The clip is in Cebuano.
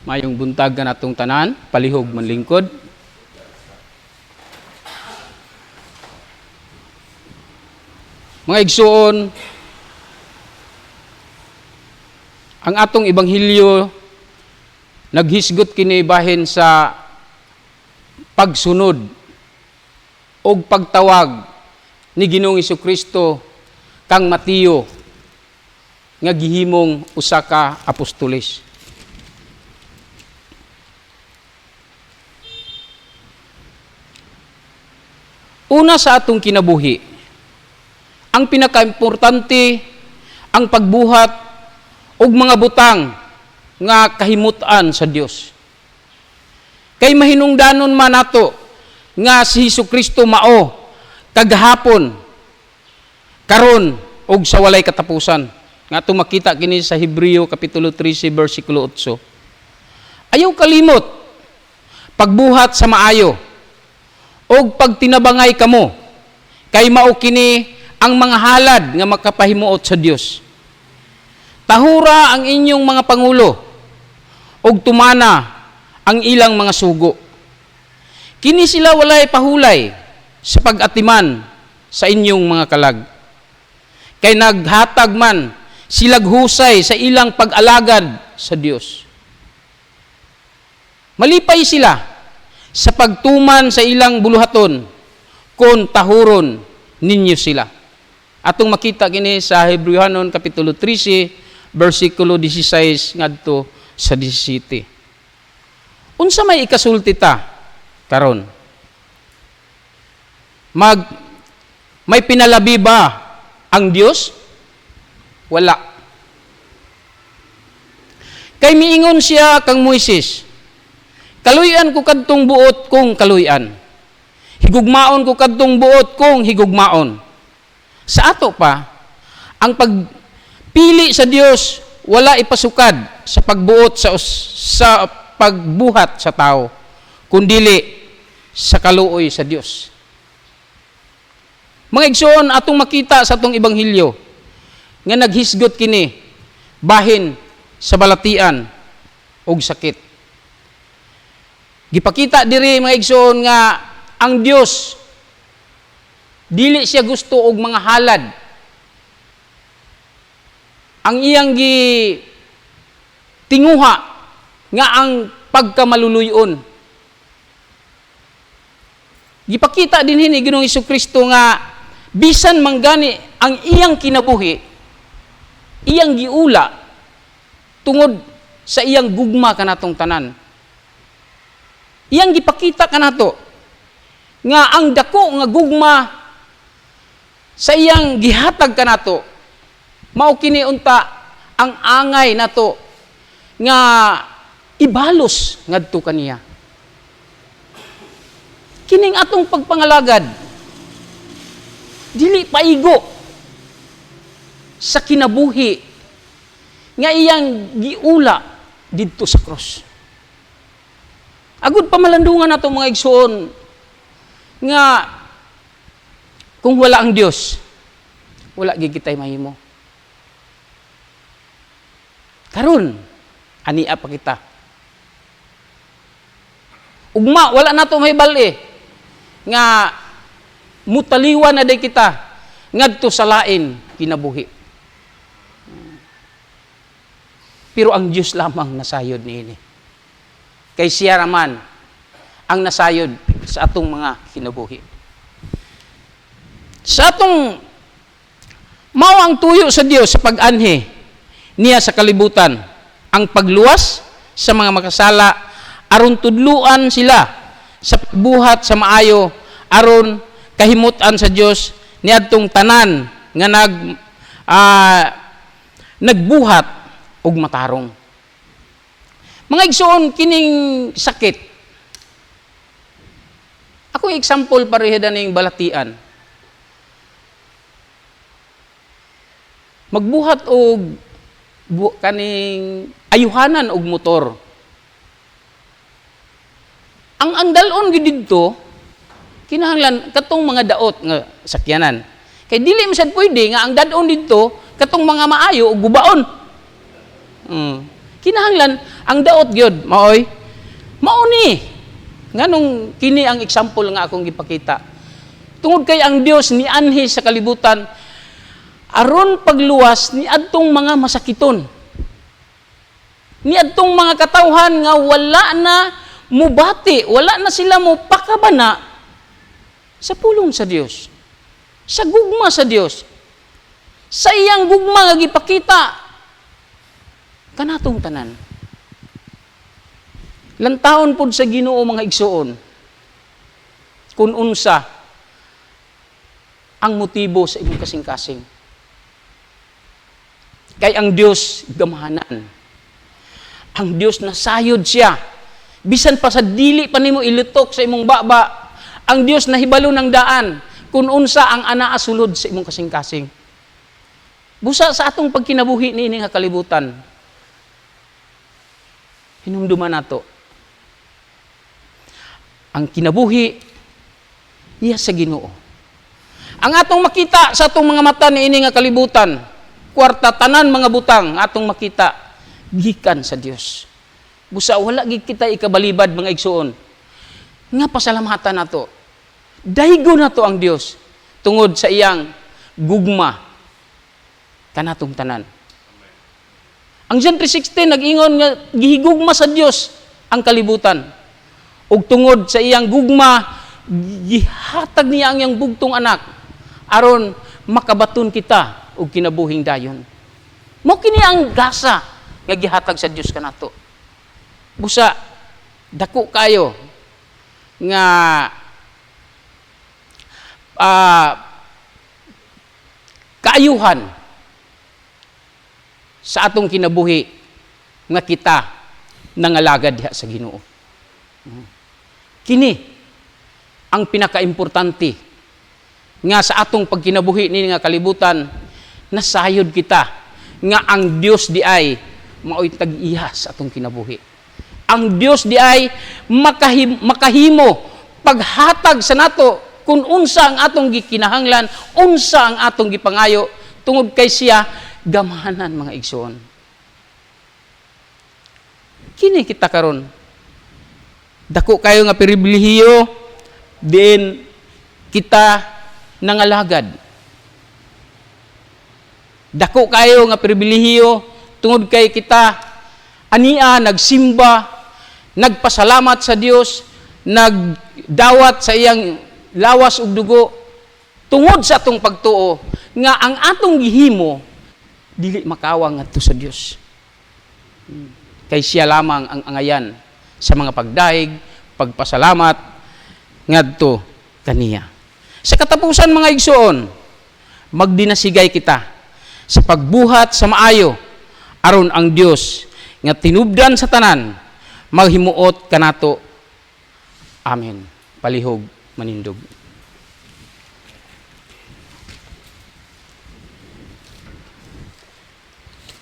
Mayong buntag kanatong tanan, palihog manlingkod. Mga igsuon, ang atong ebanghelyo naghisgot kini bahin sa pagsunod og pagtawag ni Ginoong Kristo kang Mateo nga gihimong usa ka apostoles. Una sa atong kinabuhi, ang pinakaimportante ang pagbuhat og mga butang nga kahimutan sa Dios. Kay mahinungdanon man nato nga si Hesus Kristo mao kagahapon, karon ug sa walay katapusan. Nga atong makita kini sa Hebreo kapitulo 13 bersikulo 8. Ayaw kalimot pagbuhat sa maayo og pagtinabangay kamo, kay mao kini ang mga halad nga makapahimuot sa Dios. Tahura ang inyong mga pangulo ug tumana ang ilang mga sugo. Kini sila walay pahulay sa pag-atiman sa inyong mga kalag. Kay naghatag man silag husay sa ilang pag-alagad sa Dios. Malipay sila sa pagtuman sa ilang buluhaton kung tahuron ninyo sila. Atong makita kini sa Hebreohanon kapitulo 13 bersikulo 16 ngadto sa 17. Unsa may ikasulti ta karon? May pinalabi ba ang Dios? Wala. Kay miingon siya kang Moises, "Kaluy-an ko kadtong buot kong kaluy-an. Higugmaon ko kadtong buot kong higugmaon." Sa ato pa, ang pagpili sa Dios wala ipasukad sa pagbuot sa pagbuhat sa tao, kundili sa kaluoy sa Dios. Mga igsoon, atong makita sa atong ebanghelyo nga naghisgot kini bahin sa balatian og sakit. Gipakita diri, mga igsoon, nga ang Dios dili siya gusto og mga halad. Ang iyang gi tinguha nga ang pagkamaluluyon. Gipakita din ni Ginoong Kristo nga bisan manggani ang iyang kinabuhi, iyang giula tungod sa iyang gugma kanatong tanan. Iyang gipakita kanato nga ang dako nga gugma sa iyang gihatag kanato, mao kini unta ang angay nato nga ibalos ngadto kaniya. Kining atong pagpangalagad dili paigo sa kinabuhi nga iyang giula didto sa cross. Agud pamalandungan nato, mga igsoon, nga kung wala ang Dios, wala gid kitay mahimo. Karon, ania pa kita. Ugma wala nato mahibal-i nga mutaliwan na day kita ngadto sa lain kinabuhi. Pero ang Dios lamang nasayod niini. Kay siya raman ang nasayod sa atong mga kinabuhi. Sa atong mao ang tuyo sa Dios sa pag-anhi niya sa kalibutan, ang pagluwas sa mga makasala aron tudluan sila sa pagbuhat sa maayo aron kahimutan sa Dios niadtong tanan nga nagbuhat og matarong. Mga igsoon, kining sakit. Ako example pareha ning balatian. Magbuhat og kaning ayuhanan og motor. Ang dal-on gid didto kinahanglan katong mga daot nga sakyanan. Kay dili man sad pwede nga ang dad-on didto katong mga maayo og gubaon. Kinahanglan ang daot gyud maoy mao ni. Nganong kini ang example nga akong gipakita? Tungod kay ang Dios nianhi sa kalibutan aron pagluwas ni adtong mga masakiton. Ni adtong mga katawhan nga wala na mubati, wala na sila mo pakabana sa pulong sa Dios. Sa gugma sa Dios. Sa iyang gugma nga gipakita kanatong tanan. Lantawon pod sa Ginoo, mga igsuon, kung unsa ang motibo sa imong kasing-kasing. Kay ang Dios gamhanan. Ang Dios nasayod siya. Bisan pa sa dili pa nimo ilutok sa imong baba, ang Dios nahibalo ng daan kung unsa ang anaa sulod sa imong kasing-kasing. Busa sa atong pagkinabuhi niini nga kalibutan, hinumduman nato ang kinabuhi iya sa Ginoo. Ang atong makita sa atong mga mata niini nga kalibutan, kwarta, tanan mga butang atong makita gikan sa Dios. Busa wala gid kita ikabalibad, mga igsuon, nga pasalamatan nato. Daygo nato ang Dios tungod sa iyang gugma kanatong tanan. Ang John 3:16 nag-ingon nga gihigugma sa Dios ang kalibutan. Ug tungod sa iyang gugma, gihatag niya ang iyang bugtong anak aron makabaton kita og kinabuhing dayon. Mao kini ang gasa nga gihatag sa Dios kanato. Busa dako kayo nga kaayuhan sa atong kinabuhi nga kita nangalagad diha sa Ginoo. Kini ang pinakaimportante nga sa atong pagkinabuhi ni nga kalibutan, nasayod kita nga ang Dios di ay mao'y tag-iya sa atong kinabuhi. Ang Dios di ay makahimo paghatag sa nato kung unsa ang atong gikinahanglan, unsa ang atong gipangayo, tungod kay siya gamhanan, mga igsoon. Kini kita karon. Dako kayo nga pribilehiyo din kita nangalagad. Dako kayo nga pribilehiyo tungod kay kita ania nagsimba, nagpasalamat sa Dios, nagdawat sa iyang lawas ug dugo tungod sa atong pagtuo nga ang atong gihimo dili makawang ngadto sa Dios. Kay siya lamang ang angayan sa mga pagdayeg, pagpasalamat ngadto kaniya. Sa katapusan, mga igsoon, magdinasigay kita sa pagbuhat sa maayo aron ang Dios nga tinubdan sa tanan maghimuot kanato. Amen. Palihog manindog.